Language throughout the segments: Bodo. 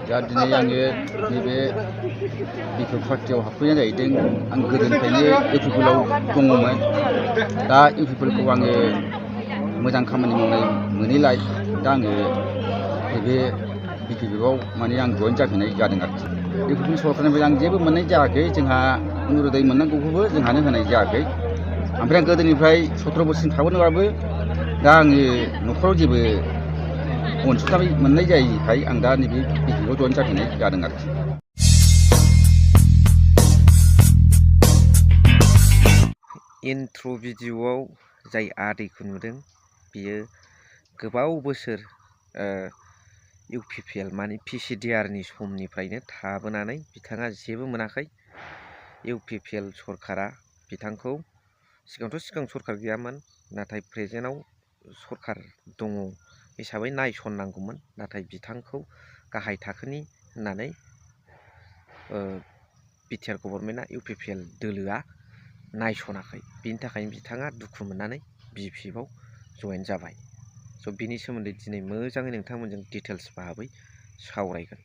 दा दिनै आङो नैबे बिपिएल पार्टियाव हाबफैनाय जाहैदों। आं गोदोनिफ्रायनो इउपिपिएलआव दङमोन। दा इउपिपिएलखौ आङो मोजां खामानि मावनाय मोनैलाय दा आङो नैबे बिपिएलआव माने आं जइन जाफैनाय जादों आरोखि। इउपिपिएल सरकारनिफ्राय आं जेबो मोननाय जायाखै। जोंहा अनुरदय मोननांगौखौबो जोंहानो होनाय जायाखै। ओमफ्राय आं गोदोनिफ्राय 17 बोसोरसिम थाबोनोबाबो दा आङो न'खराव जेबो अनसुंथाइ मोननाय जायैखाय आं दा नैबे बिपिएलआव जइन जाफैनाय जादों आरोखि। इन्ट्र' भिडिअ'आव जाय आदैखौ नुदों बियो गोबाव बोसोर इउपिपिएल माने पिसिडिआरनि समनिफ्रायनो थाबोनानै बिथाङा जेबो मोनाखै। इउपिपिएल सरकारा बिथांखौ सिगां सरकार गैयामोन, नाथाय प्रेजेन्टआव सरकार दङ हिसाबै नायसननांगौमोन। नाथाय बिथांखौ गाहाय थाखोनि होननानै बिटिआर गभर्नमेन्टआ इउपिपिएल दोलोआ नायसनाखै। बिनि थाखायनो बिथाङा दुखु मोननानै बिपिएफआव जइन जाबाय। स' बिनि सोमोन्दै दिनै मोजाङै नोंथांमोनजों डिटेल्स भाबै सावरायगोन।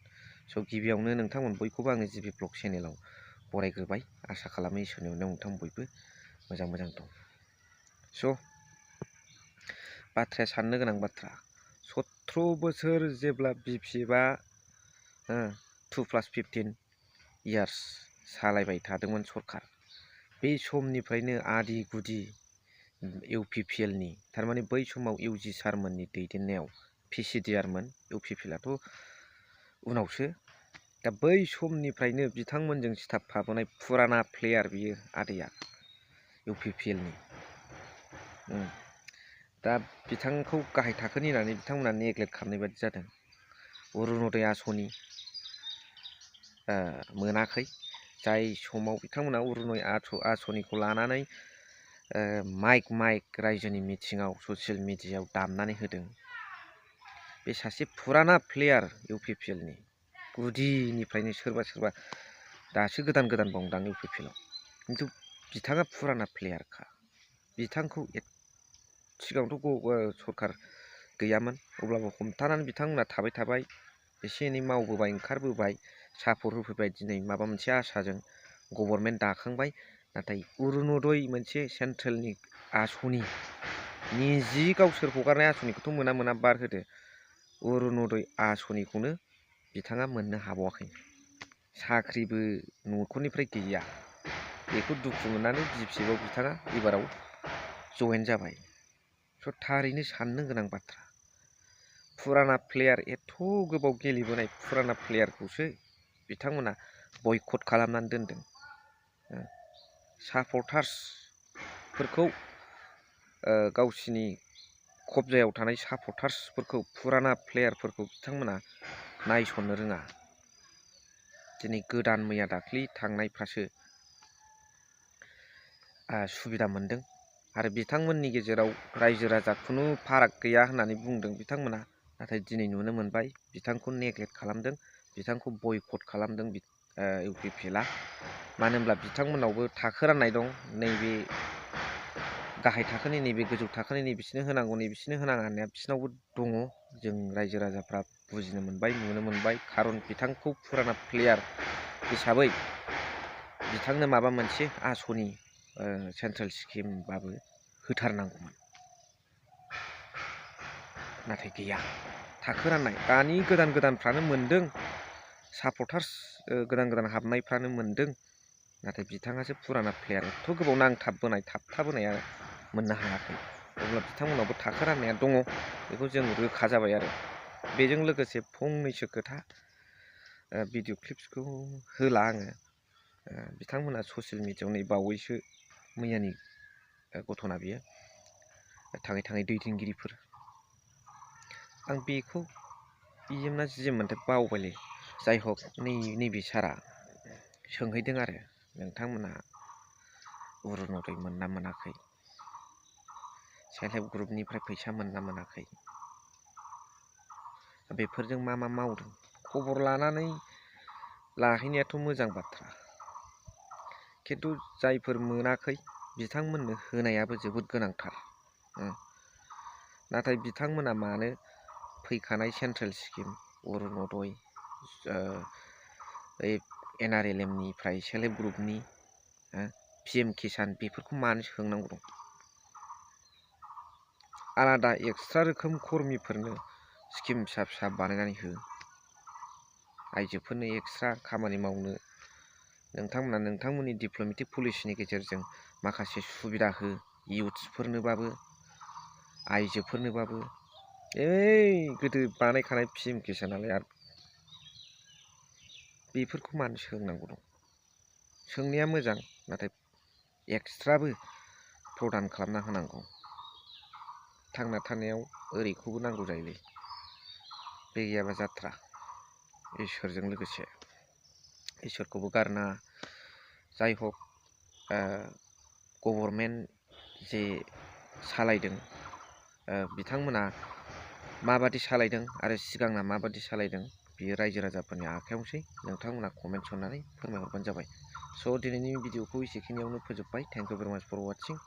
स' गिबियावनो नोंथांमोन बयखौबो आङो जिबि ब्लग चेनेलाव बरायग्रोबाय। आसा खालामो इसोरनि अननायाव नोंथां बयबो मोजां दं। स' बाथ्राया साननो गोनां बाथ्रा। 17 बोसोर जेब्ला बिपिएफआ 2+15 इयार्स सालायबाय थादोंमोन सरकार, बे समनिफ्रायनो आदि गुदि इउपिपिएलनि थारमाने बै समाव इउजि सारमोननि दैदेननायाव पिसिडिआरमोन, इउपिपिएलआथ' उनावसो। दा बै समनिफ्रायनो बिथांमोनजों सिथाबफाबोनाय फुराना प्लेयार बियो आदैया इउपिपिएलनि। दा बिथांखौ गाहाय थाखोनि होननानै बिथांमोना नेग्लेक्ट खालामनाय बादि जादों। अरुनदय आसनि मोनाखै। जाय समाव बिथांमोना अरुनदय आसनिखौ लानानै माइक रायजोनि मिथिङाव ससियेल मिडियायाव दामनानै होदों। बे सासे फुराना प्लेयार इउपिपिएलनि गुदिनिफ्रायनो सोरबा दासो गोदान बावदां इउपिपिएलआव, खिन्थु बिथाङा फुराना प्लेयारखा। बिथांखौ सिगाङावथ' सरकार गैयामोन, अब्लाबो हमथानानै बिथांमोना थाबाय एसे एनै मावबोबाय, ओंखारबोबाय, सापर्ट होफैबाय। दिनै माबा मोनसे आसाजों गभर्नमेन्ट दाखांबाय। नाथाय अरुनदय मोनसे सेन्ट्रेलनि आसनि निजि गावसोर हगारनाय आसनिखौथ' मोना बार होदो। अरुनदय आसनिखौनो बिथाङा मोननो हाबावाखै। साख्रिबो न'खरनिफ्राय गैया। बेखौ दुखु मोननानै बिपिएफआव बिथाङा एबाराव जइन जाबाय। स' थारैनो साननो गोनां बाथ्रा। फुराना प्लेयार, एथ' गोबाव गेलेबोनाय फुराना प्लेयारखौसो बिथांमोना बयकट खालामनानै दोनदों। सापर्टार्सफोरखौ गावसिनि कब्जायाव थानाय सापर्टार्सफोरखौ, फुराना प्लेयारफोरखौ बिथांमोना नायसननो रोङा। दिनै गोदान मैया दाख्लि थांनायफ्रासो सुबिदा मोनदों। आरो बिथांमोननि गेजेराव रायजो राजा खुनु फाराग गैया होननानै बुंदों बिथांमोना। नाथाय दिनै नुनो मोनबाय बिथांखौ नेग्लेक्ट खालामदों, बिथांखौ बयकट खालामदों इउपिपिएलआ। मानो होनब्ला बिथांमोनावबो थाखो राननाय दं। नैबे गाहाय थाखोनि, नैबे गोजौ थाखोनि, नैबिसोरनो होनांगौ, नैबिसोरनो होनाङा होननाया बिसिनावबो दङ। जों रायजो राजाफ्रा बुजिनो मोनबाय, नुनो मोनबाय। खारन बिथांखौ फुराना प्लेयार हिसाबै बिथांनो माबा मोनसे आसनि सेन्ट्रेल स्किमबाबो होथारनांगौमोन। नाथाय गैया। थाखो राननाय दानि गोदानफ्रानो मोनदों। सापर्टार्स गोदान हाबनायफ्रानो मोनदों। नाथाय बिथाङासो फुराना प्लेयार, एथ' गोबाव नांथाबबोनाय, थाबथाबोनाया मोननो हायाखै। अब्ला बिथांमोनावबो थाखो राननाया दङ, बेखौ जों रोखा जाबाय। आरो बेजों लोगोसे फंनैसो खोथा, भिडिअ क्लिप्सखौ होला आङो। बिथांमोना ससियेल मिडियायाव नै बावैसो मैयानि घटना बियो, थाङै दैदेनगिरिफोर। आं बेखौ इएमना जिएममोनथाय बावबायलै। जाय हक नैबे सारा सोंहैदों आरो नोंथांमोनहा अरुनदय मोनना मोनाखै, सेल्फ हेल्प ग्रुपनिफ्राय फैसा मोनना मोनाखै, बेफोरजों मा मावदों? खबर लानानै लाहैनायाथ' मोजां बाथ्रा, खिन्थु जायफोर मोनाखै बिथांमोननो होनायाबो जोबोद गोनांथार। नाथाय बिथांमोना मानो फैखानाय सेन्ट्रेल स्किम अरुनदय NRLM-निफ्राय सेल्फ हेल्प ग्रुपनि PM किसान बेफोरखौ मानो सोंनांगौ दं? आलादा एक्सट्रा रोखोम कर्मिफोरनो स्किम फिसा फिसा बानायनानै हो। आइजोफोरनो एक्सट्रा खामानि मावनो नोंथांमोना नोंथांमोननि डिप्ल'मेटिक पलिसिनि गेजेरजों माखासे सुबिदा हो। इयुथ्सफोरनोबाबो आइजोफोरनोबाबो गोदो बानायखानाय PM किसानालाय आरो बेफोरखौ मानो सोंनांगौ दं? सोंनाया मोजां, नाथाय एक्सट्राबो प्रदान खालामना होनांगौ। थांना थानायाव ओरैखौबो नांगौ जायोलै, बे गैयाबा जाथ्रा। इसोरजों लोगोसे इसोरखौबो गारनाङा। जाय हक गभर्नमेन्ट जे सालायदों बिथांमोना माबादि सालायदों आरो सिगांना माबादि सालायदों बियो रायजो राजाफोरनि आखायावसै। नोंथांमोना कमेन्ट सननानै फोरमायहरबानो जाबाय। स' दिनैनि भिडिअखौ एसेखिनियावनो फोजोबबाय। थेंक इउ भेरि माच फर वाचिं।